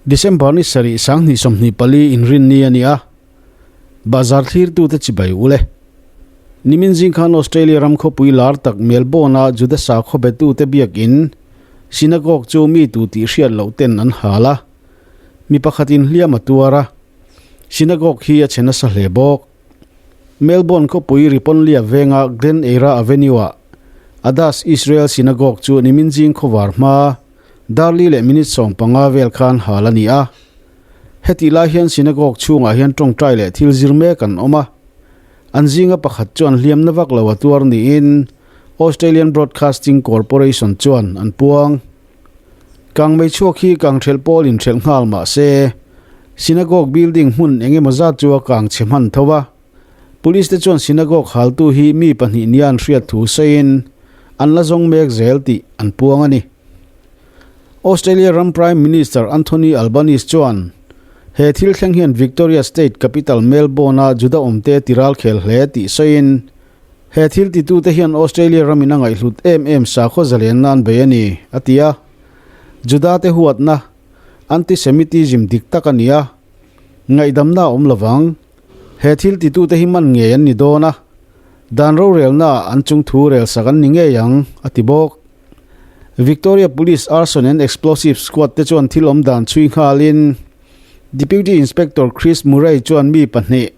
December ni sarih sanghnih 24 inrinni a ni a, Bazar thlirtute chibai u le. Nimin zing khan Australia ram khawpui lar tak Melbourne-a Juda sakhaw betute biakin Synagogue chu mi tu tih hriat loh ten an hal a, mi pakhatin hliam a tuar a, Synagogue hi a chhe nasa hle bawk. Melbourne khawpui Riponlea venga Glen Eira Avenue-ah Adas Israel Synagogue chu nimin zing khawvar hma Darli leh minute 15 vel khan hal a ni a. Hetih lai hian synagogue chhungah hian tawngtai leh thil zir mek an awm a. An zinga pakhat chuan hliamna vak lo a tuar niin Australian Broadcasting Corporation chuan an puang. Kang mei chhuak hi kang ṭhelh pawl inṭhelh nghal mah se, synagogue building hmun eng emaw zat chu a kang chhe hman tho a. Police te chuan synagogue haltu hi mi pahnih nia an hriat thu sawiin an la zawng mek zel tih an puang a ni. Australia ram Prime Minister Anthony Albanese chuan he thil thleng hian Victoria State capital Melbourne-a Juda awmte tiral khel hle tih sawiin he thil titute hian Australia ramin a ngaihhlut em em sakhaw zalenna an bei a ni, a ti a. Juda te huatna, anti-Semitism dik tak a ni a, ngaihdamna a awm lovang. He thil titute hi man ngei an ni dawn a, dan rorelnaah an chung thu rel sak an ni ngei ang, a ti bawk. Victoria Police Arson and Explosive Squad te chuan thil awm dan chhui nghalin Deputy Inspector Chris Murray chuan mi pahnih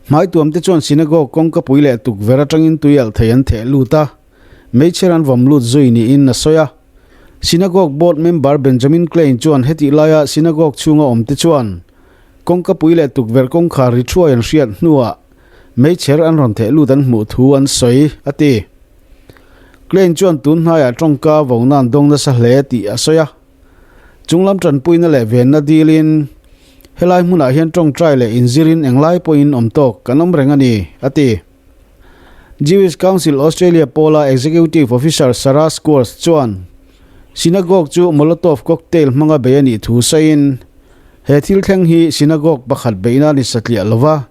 hmaituam te chuan synagogue kawngkapui leh tukverh atangin tui alh thei an theh lut a, meichher an vawm lut zui niin a sawi a. Synagogue board member Benjamin Klein chuan hetih laia synagogue chhunga awm te chuan Kawngkapui leh tukverh kawngkhar ri thuai an hriat hnuah meichher an rawn theh lut an hmuh thu an sawi, a ti. Klein chuan tun hnaiah tawngka vona an dawng nasa hle tih a sawi a. Chunglam tanpuina leh venna dilin helai hmunah hian tawngtai leh inzirin englai pawhin awm tawk kan awm reng a ni, a ti. Jewish Council Australia pawla Executive Officer Sarah Squires chuan Synagogue chu Molotov cocktail hmanga bei a nih thu sawiin, He thil thleng hi synagogue pakhat beihna ni satliah lova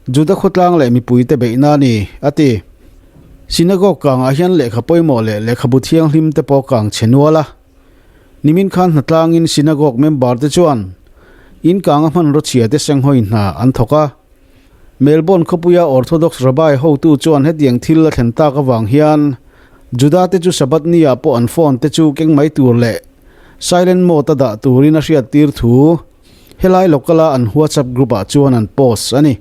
Juda khawtlang leh mipuite beihna a ni, a ti. Synagogue kangah hian lehkha pawimawh leh lehkhabu thianghlim te pawh kang chhe nual a. Nimin khan hnatlangin synagogue member te chuan in kanga hmanraw chhia te senghawi hna an thawk a. Melbourne khawpuia Orthodox Rabbi hotu chuan hetiang thil a thlen tak avang hian Juda te chu Sabbath ni-ah pawh an phone te chu keng mai tur leh Silent mode a dah turin a hriattir thu helai local-a an WhatsApp group-ah chuan an post a ni.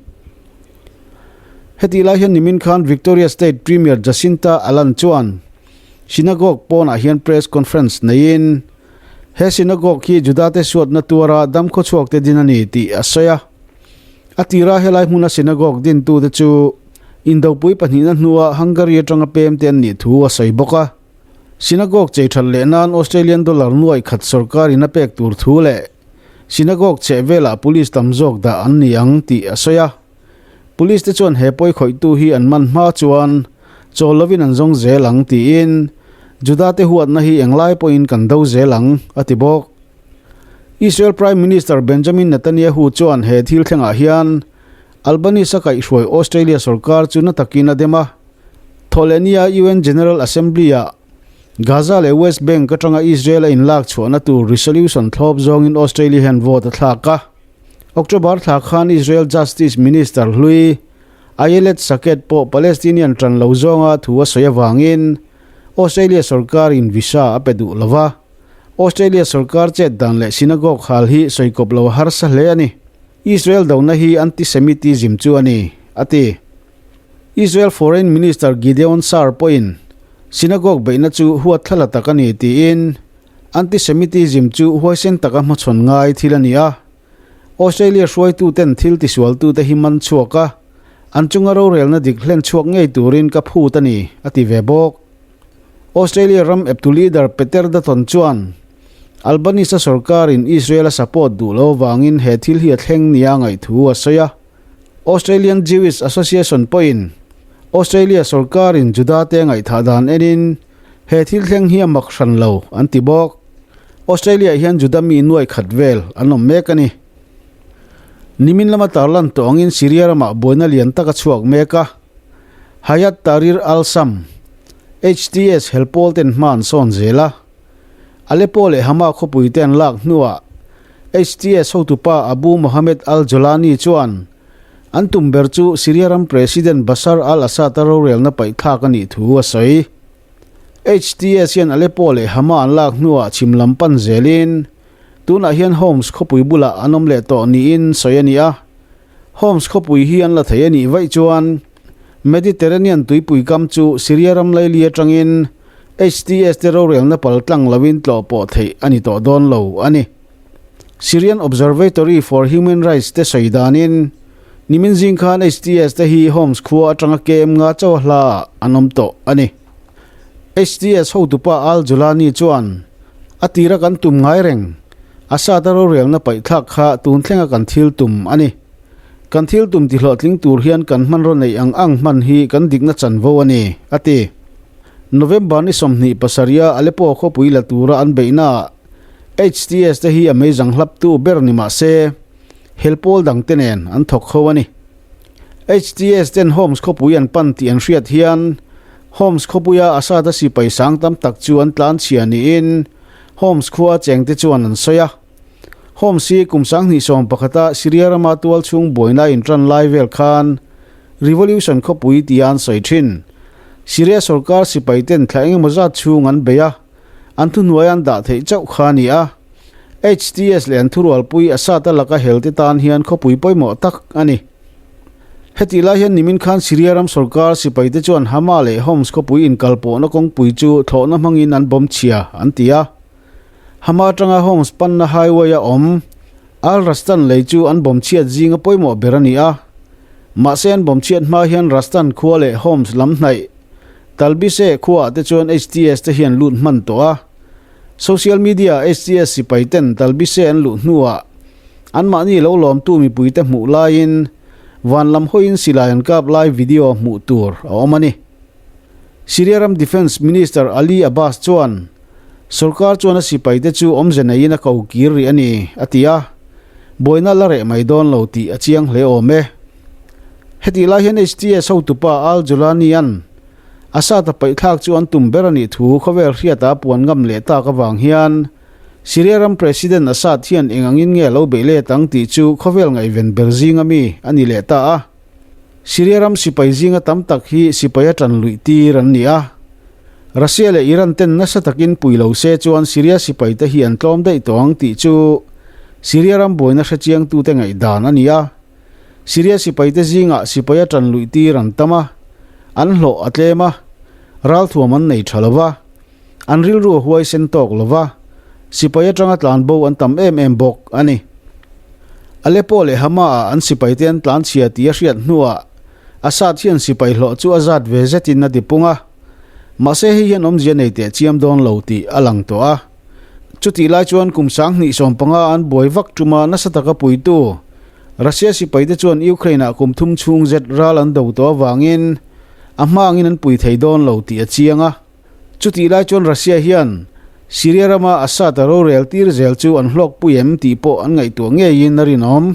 Hetih lai hian nimin khan Victoria State Premier Jacinta Allan chuan Synagogue pawnah hian press conference neiin he synagogue hi Judate suatna tuara damkhaw chhuakte din a ni tih a sawi a. A tira helai hmuna synagogue dintute chu indopui pahnihna hnua Hungary atanga pemte an nih thu a sawi bawk a. Synagogue chei that leh nan Australian dollar nuai khat sorkar in a pek tur thu leh synagogue chheh velah police tam zawk dah an ni ang tih a sawi a. Police te chuan he pawi khawihtu hi an man hma chuan chawl lovin an zawng zel ang tiin Juda te huatna hi englai pawhin kan do zel ang, a ti bawk. Israel Prime Minister Benjamin Netanyahu chuan he thil thlengah hian Albanese a kaihhruai Australia sorkar chu na takin a dem a. Thawhlehnia UN General Assembly-ah Gaza leh West Bank atanga Israel a inlak chhuahna tur resolution thlawp zawngin Australia hian vote a thlak a. October thla khan Israel Justice Minister hlui Ayelet Shaked pawh Palestinian tan lo zawnga thu a sawi avangin Australia sorkarin visa a pe duh lo va. Australia sorkar chet dan leh synagogue hal hi sawikawp lo a harsa hle a ni. Israel dona hi anti-Semitism chu a ni, a ti. Israel Foreign Minister Gideon Saar pawhin synagogue beihna chu huatthlala tak a ni tiin anti-Semitism chu huaisen taka hmachhawn ngai thil a ni a. Australia hruaituten thil tisualtute hi man chhuak a, an chunga rorelna dik hlen chhuak ngei turin ka phut a ni, a ti ve bawk. Australia ram eptu leader Peter Dutton chuan Albanese-a sorkarin Israel a support duh lo avangin he thil hi a thleng nia ngaihthu a sawi a. Australian Jewish Association pawhin Australia sorkarin Juda-te ngaihthah dan enin he thil thleng hi a mak hran lo an ti bawk. Australia hian Juda mi nuai khat vel an awm mek a ni. Nimin lama tarlan tawh angin Syria ramah buaina lian tak a chhuak mek a. Hayat Tahrir al-Sham, HTS, helpawl ten hma an sawn zel a. Aleppo leh Hama khawpui te an lak hnuah HTS hotupa Abu Mohammed al-Jolani chuan an tum ber chu Syria ram President Bashar al-Assad-a rorelna paihthlak a nih thu a sawi. HTS hian Aleppo leh Hama an lak hnuah chhim lam pan zelin tunah hian Homs khawpui bulah an awm leh tawh niin sawi a ni a. Homs khawpui hi an la thei a nih vaih chuan Mediterranean tuipui kam chu Syria ram laili atangin HTS te rorelna pal tlang loin tlawh pawh theih a ni tawh dawn lo a ni. Syrian Observatory for Human Rights te sawi danin nimin zing khan HTS te hi Homs khua atanga kem nga chauha hla ah an awm tawh a ni. HTS hotupa Al-Julani chuan a tira kan tum ngai reng, Assad-a rorelna paihthlak kha tun thlenga kan thil tum a ni. Kan thil tum tihlawhtling tur hian kan hmanraw neih ang ang hman hi kan dikna chanvo a ni, a ti. November ni 27 a Aleppo khawpui la tura an beihnaah HTS te hi a meizang hlaptu ber ni mah se, hel pawl dangte nen an thawk ho a ni. HTS ten Homs khawpui an pan tih an hriat hian Homs khawpuia Assad-a sipai sang tam tak chu an tlanchhia niin Homs khua chengte chuan an sawi a. Homs hi kum 2011a Syria rama tual chhung buaina intan lai vel khan Revolution khawpui tia an sawi thin. Syria sorkar sipai ten thla engemaw zat chhung an bei a, an thuhnuai an dah theih chauh kha a ni a. HTS leh an thurualpui Assad-a laka helte tan hian khawpui pawimawh tak a ni. Hetih lai hian nimin khan Syria ram sorkar sipaite chuan Hama leh Homs khawpui inkalpawhna kawngpui chu thlawhna hmangin an bawm chhia an ti a. Hama atanga Homs panna highway-a awm Al-Rastan lei chu an bawm chhiat zinga pawimawh ber a ni a. Mahse an bawm chhiat hma hian Rastan khua leh Homs lam hnaih Talbiseh khuaah te chuan HTS te hian lut hman tawh a. Social media-ah HTS sipai ten Talbiseh an luh hnuah anmahni lo lawmtu mipuite hmuh laiin van lam hawiin silai an kap lai video hmuh tur a awm a ni. Syria ram Defence Minister Ali Abbas chuan sorkar chuan a sipaite chu awmze neiin a ko kir rih a ni, a ti a, buaina la reh mai dawn lo tih a chiang hle awm e. Hetih lai hian HTS hotupa Al-Julani-a'n Assad-a paihthlak chu an tum ber a nih thu khawvel hriata puan ngam leh tak avang hian Syria ram President Assad hian eng angin nge lo beih let ang tih chu khawvel ngaihven ber zinga mi a ni leh ta a. Syria ram sipai zinga tam tak hi sipai a tan luih tir an ni a. Russia leh Iran ten nasa takin pui lo se chuan Syria sipai te hi an tlawm daih tawh ang tih chu Syria ram buaina hrechiangtute ngaihdan a ni a. Syria sipai te zingah sipai a tan luih tir an tam a, an hlawh a tlem a, ralthuam an nei tha lo va, an rilru a huaisen tawk lo va, sipai atanga tlan bo an tam em em bawk a ni. Aleppo leh Hama-ah an sipaite an tlan chhia tih a hriat hnuah Assad hian sipai hlawh chu a zat ve zetin a tipung a, mahse hei hian awmzia nei teh chiam dawn lo tih a lang tawh a. Chutih lai chuan kum 2015 an buai vak tuma nasa taka puitu Russia sipaite chuan Ukraine-ah kum thum chhung zet ral an do tawh avangin a hma angin an pui thei dawn lo tih a chiang a. Chutih lai chuan Russia hian Syria rama Assad-a rorel tir zel chu an hlawkpui em tih pawh an ngaihtuah ngeiin a rinawm.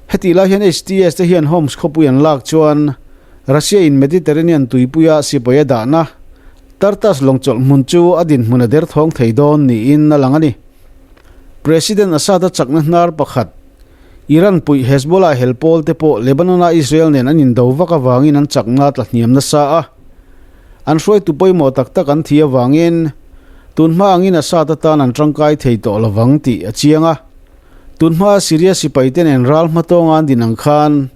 Hetih lai hian HTS te hian Homs khawpui an lak chuan Russia-in Mediterranean tuipuia sipai a dahna Tartus lawngchawlh hmun chu a dinhmun a derthawng thei dawn niin a lang a ni. President Assad-a chakna hnar pakhat Iran puih Hezbollah hel pawl te pawh Lebanon-a Israel nen an indo vak avangin an chakna tla hniam nasa a. An hruaitu pawimawh tak tak an thi avangin tunhma angin Assad atan an tangkai thei tawh lovang tih a chiang a. Tunhmaa Syria sipaite nen ral hmatawnga an din ang khan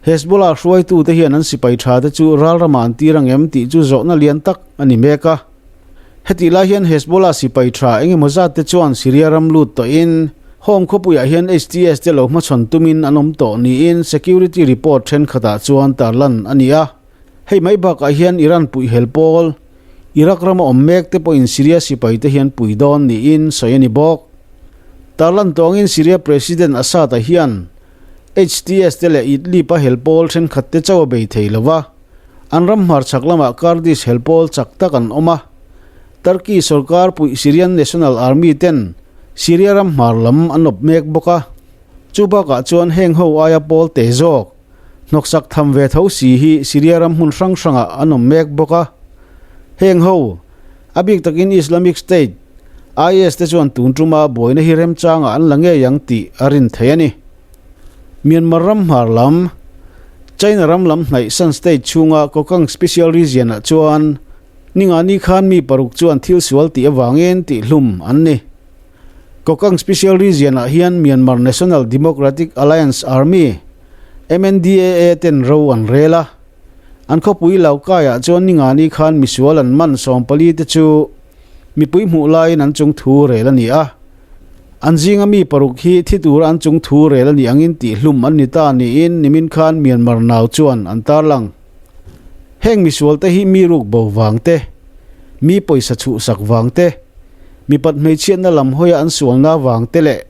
Hezbollah hruaitute hian an sipai thate chu ral ramah an tir ang em tih chu zawhna lian tak a ni mek a. Hetih lai hian Hezbollah sipai tha eng emaw zat te chuan Syria ram lut tawhin Home khawpuiah hian HTS te lo hmachhawn tumin an awm tawh niin security report thenkhatah chuan tarlan a ni a. Hei mai bakah hian Iran puih hel pawl, Iraq rama awm mek te pawhin Syria sipai te hian pui dawn niin sawi a ni bawk. Tarlan tawngin Syria President Assad-a hian HTS te leh Idlib-a hel pawl thenkhat te chauh a bei thei lo va. An ram hmarchhak lamah Kurdish hel pawl chak tak an awm a. Turkey sorkar puih Syrian National Army ten Syria ram hmar lam an awp mek bawk a. Chu bakah chuan heng ho aia pawl te zawk, hnawksak tham ve tho si hi Syria ram hmun hrang hrangah an awm mek bawk a. Heng ho, a bik takin Islamic State, IS te chuan tun tuma buaina hi remchangah an la ngei ang tih a rin theih a ni. Myanmar ram hmar lam, China ram lam hnaih Shan State chhunga Kokang Special Region-ah chuan ningani khan mi paruk chuan thil sual tih avangin tihhlum an ni. Kokang Special Region-ah hian Myanmar National Democratic Alliance Army, MNDAA, ten ro an rel a. An khawpui Laukaiah chuan ningani khan misual an man 14 te chu mipui hmuh laiin an chung thu rel a ni a. An zinga mi paruk hi thi tura an chung thu rel a nih angin tihhlum an ni ta niin nimin khan Myanmar nau chuan an tarlang. Heng misual te hi mi ruk bo vang te, mi pawisa chhuhsak vang te, mipat hmeichhiatna lam hawia an sualna vang te leh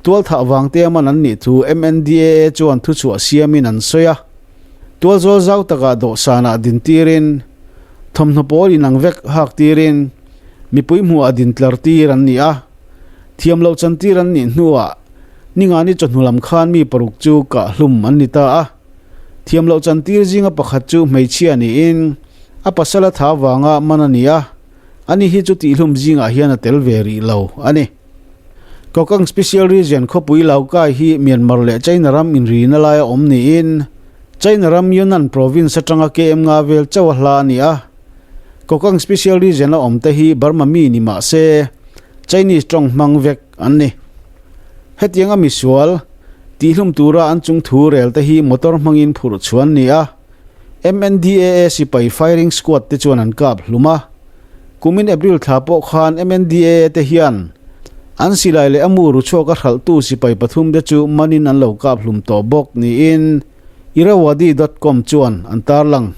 tualthah vang te a man an nih thu MNDAA chuan thuchhuah siamin an sawi a. Tualzawl zau takah dawhsanah din tirin, thawmhnaw pawl inang vek hak tirin, mipui hmuhah din tlar tir an ni a. Thiam loh chan tir an nih hnuah ningani chawhnu lam khan mi paruk chu kah hlum an ni ta a. Thiam loh chan tir zinga pakhat chu hmeichhia niin a pasal a tha vanga man a ni a, ani hi chu tihhlum zingah hian a tel ve rih lo a ni. Kokang Special Region khawpui Laokai hi Myanmar leh China ram inrina laia awm niin China ram Yunnan Province atanga KM nga vel chauh a hla a ni a. Kokang Special Region a awmte hi Burma mi ni mah se Chinese tawng hmang vek an ni. Hetianga misual tihhlum tura an chung thu rel te hi motor hmangin phurh chhuan ni a, MNDAA sipai firing squad te chuan an kap hlum a. Kumin April thla pawh khan MNDAA te hian an silai leh a mu ru chhuak a hralhtu sipai pathum te chu manin an lo kap hlum tawh bawk niin Irrawaddy dot com chuan an tarlang.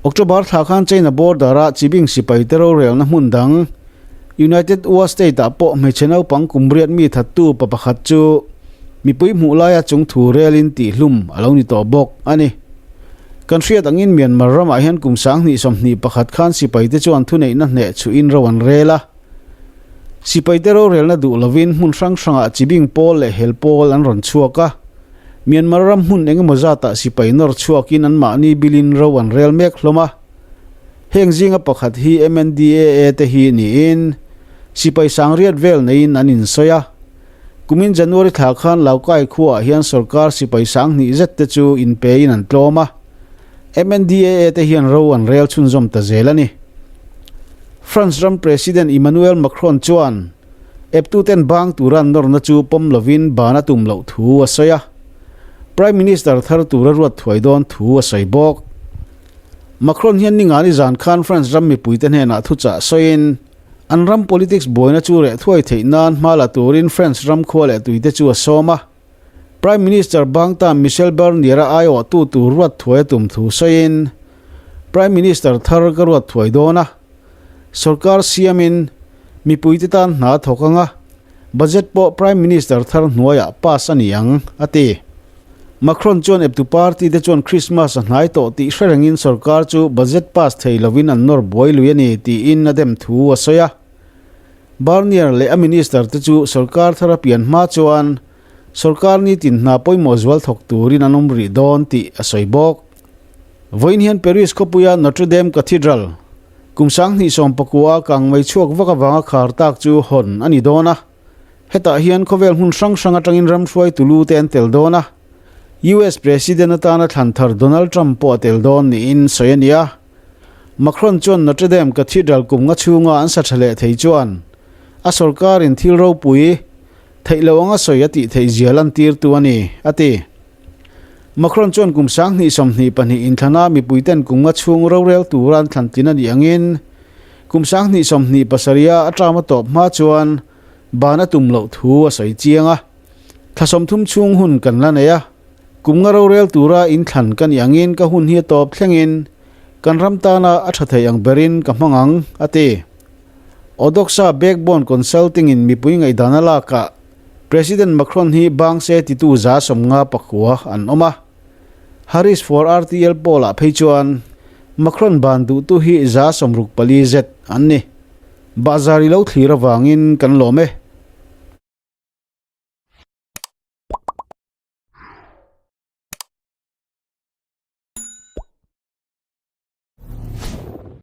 October thla khan China border a Chibing sipai te rorelna hmun dang United Ua State ah pawh hmeichhe naupang kum riat mi thattu pa pakhat chu mipui hmuh laia chung thu relin tihhlum a lo ni tawh bawk a ni. Kan hriat angin Myanmar ramah hian kum 2021 khan sipai te chuan thuneihna hneh chhuhin ro an rel a. Sipai te rorelna duh lovin hmun hrang hrangah Chibing pawl leh hel pawl an rawn chhuak a. Myanmar ram hmun engemaw zatah sipai nawr chhuakin anmahni bilin ro an rel mek hlawm a. Heng zinga pakhat hi MNDAA te hi niin sipai sangriat vel neiin an insawi a. Kumin January thla khan Laukai khuaah hian sorkar sipai sanghnih zet te chu inpein an tlawm a. MNDAA te hian ro an rel chhunzawm ta zel a ni. France ram President Emmanuel Macron chuan Eptuten bang tura an nawrna chu pawm lovin ban a tum loh thu a sawi a. Prime Minister thar tura ruat thuai dawn thu a sawi bawk. Macron hian ningani zan khan France ram mipuite hnenah thuchah sawiin, an ram politics buaina chu reh thuai theih nan hma la turin France ram khua leh tuite chu a sawm a. Prime Minister bang tan Michel Barnier-a aiawhtu tur ruat thuai a tum thu sawiin, Prime Minister thar ka ruat thuai dawn a. Sorkar siamin mipuite tan hna a thawk ang a, budget pawh Prime Minister thar hnuaiah pass a ni ang, a ti. Macron chuan eptu party te chuan Christmas a hnai tawh tih hre rengin sorkar chu budget pass thei lovin an nawr buai lui a ni tiin a dem thu a sawi a. Barnier leh a minister te chu sorkar thar a pian hma chuan sorkar nitin hna pawimawh zual thawk turin an awm rih dawn tih a sawi bawk. Vawiin hian Paris khawpuia Notre Dame Cathedral, kum 2019 kang mei chhuak vak avanga khar tak chu hawn a ni dawn a. Hetah hian khawvel hmun hrang hrang atangin ram hruaitu lu te an tel dawn a. US President atana thlan thar Donald Trump pawh a tel dawn niin sawi a ni a. Macron chuan Notre Dame Cathedral kum nga chhunga an sa tha leh thei chuan a sorkarin thil ropui theih loh anga sawi a tih theih zia lantirtu a ni, a ti. Macron chuan kum 2022 inthlana mipuiten kum nga chhung rorel tura an thlan tlin a nih angin kum 2027 a term a tawp hma chuan ban a tum loh thu a sawi chiang a. Thla 30 chhung hun kan la nei a, kum nga rorel tura inthlan ka nih angin ka hun hi a tawp thlengin kan ram tana a tha thei ang berin ka hmang ang, a ti. Odoxa Backbone Consulting in mipui ngaihdan a lakah President Macron hi bang se titu 59 an awm a. Harris for RTL poll-ah phei chuan Macron ban duhtu hi 64 zet an ni. Bahzar i lo thlir avangin kan lawm e.